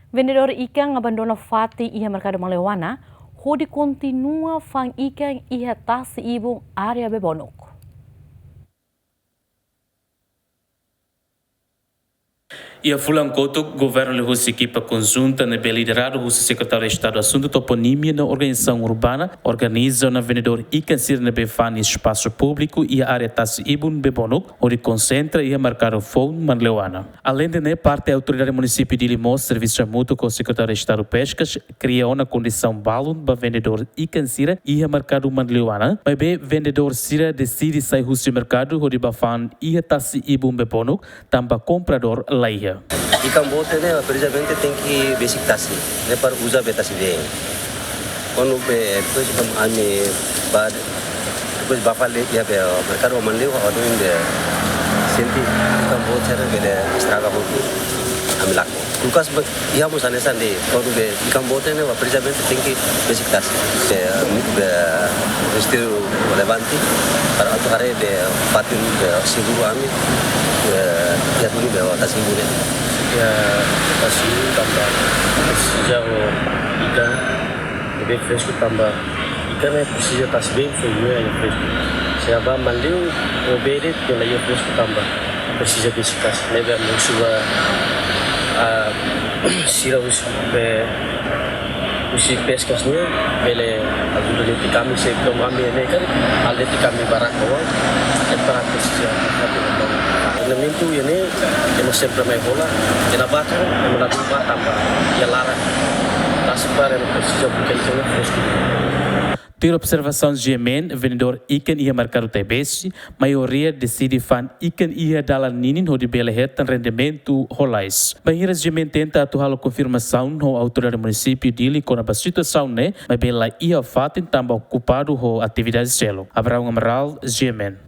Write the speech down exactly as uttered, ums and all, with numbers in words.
Vendedór ikan abandona fatin iha merkadu Manleuana hodi kontinua fa'an ikan iha tasi ibun área Bebonuk. Iha fulan kotuk, governu liuhusi ekipa konjunta ne'ebé lideradu husi Sekretáriu Estadu Asuntu Toponímia no Organizasaun Urbana organiza ona vendedór ikan sira ne'ebé fa'an iha espasu públiku iha área tasi ibun Bebonuk, hodi konsentra iha merkadu foun Manleuana. Aleinde ne'e, parte Autoridade Munisípiu Dili mós servisu hamutuk ho Sekretáriu Estadu Peskas, kria ona kondisaun balun ba vendedór ikan sira iha merkadu Manleuana, maibé vendedór sira deside sai husi merkadu hodi bá fa'an iha tasi ibun Bebonuk, tanba kompradór laiha. Ikan bote ne'e precisamente tenke besik tasi, ne'e para uza be tasi been. Kuandu be, depois ami bá, depois bá fali iha be merkadu Manleuana, ha'u hanoin be sente ikan bote sira bele estraga hotu, ami lakon. Kulkas be, iha mós hanesan de'it, kuandu be ikan bote ne'e precisamente tenke besik tasi. Be, be, Ministériu relevante, para atu haree be fatin be seguru ami, be, iha duni be tasi ibun ne'e. Iha tasi ibun tanba presiza ho ikan ne'ebé fresku tanba ikan ne'e presiza tasi been foin iha fresku. Se bá Manleuana ho bee de'it la iha fresku tanba presiza besik tasi. Ne'ebé ami husu ba, ah, sira husi be husi Peskas ne'e bele ajuda de'it ami, se komu ami ne'e karik, halo de'it ami baraka uang, é para presiza fatin. Treinamentu ne'e, ema sempre mai hola, ema bá karik, ema la dún bá tanba iha laran. Tasi para ema presiza buka ikan ne'e fresku. Tuir observasaun GMN, vendedór ikan iha merkadu Taibesi, maioria deside fa'an ikan iha dalan ninin hodi bele hetan rendimentu ho lalais. Bainhira GMN tenta atu halo konfirmasaun ho Autoridade Munisípiu Dili kona-ba situasaun ne'e, maibé la iha fatin tanba okupadu ho atividade seluk. Abraão Amaral, GMN.